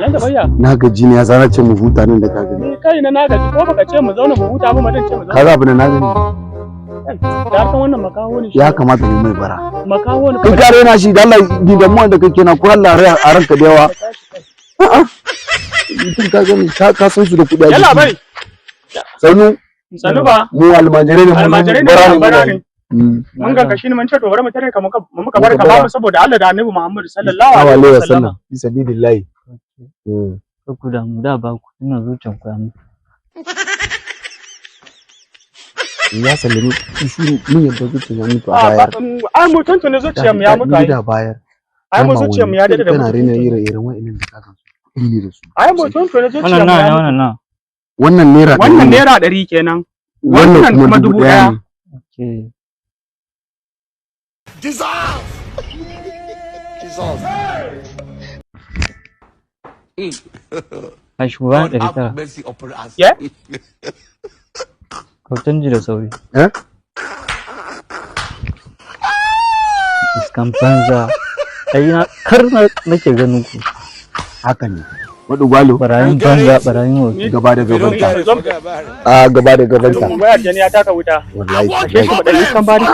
Yanda bayya. Na gaji ne, ya zana ce mu huta nan da ka gani. Ni kai na na gaji, ko baka ce mu zauna mu huta ba, mu dan ce mu zauna. Ka ga abu da na gani. Da harkan wannan makaho ne shi. Ya kamata mu mai bara. Makaho ne. Kai ka rena shi da Allah, ni da mu da kake na ko Allah rai a ranka da yawa. A'a. Mutum ka gani ka san su da kuɗi a Yalla jiki. bai. Sanu. Sanu ba. Mu almajirai ne, mu Almajirai ne, bara ne. bara ne. Mun ga kashi ne, mun ce to bari mu tare ka muka bar ka ba mu saboda Allah da Annabi Muhammad sallallahu alaihi wasallam. Fi sabilillahi. Kar ku damu, da ba ku ina zuciyan ku ya mutu. Ya sallami shi, mun yadda zuciya ya mutu a A bayar. Ai mu tuntuni zuciyar mu ya mutu ai. Da bayar. Ai mu zuciyar mu ya dade da Kana mutu. rena ire-iren wa'annan da ka gansu. Kuɗi ne da su. Ai mu tuntuni zuciyar Wannan mu na ya ne mutu. wannan na. Wannan naira 100 Wannan ne. naira 100 kenan. Wannan Wannan kuma kuma dubu dubu ɗaya ɗaya. ne. Okay. Jesus! Jesus. A shugaban God 900. have mercy upon us. Yeah? Ka canji da sauri. Eh? Iskan banza. Ai na kar na nake ganin ku. Haka ne. Maɗugwalo. Barayin banza, barayin wofi. Gaba da gabanta. Zo A gaba da gabanta. mu bayar, jani ya taka wuta. Wallahi. Ashe shi mu dan iskan bari.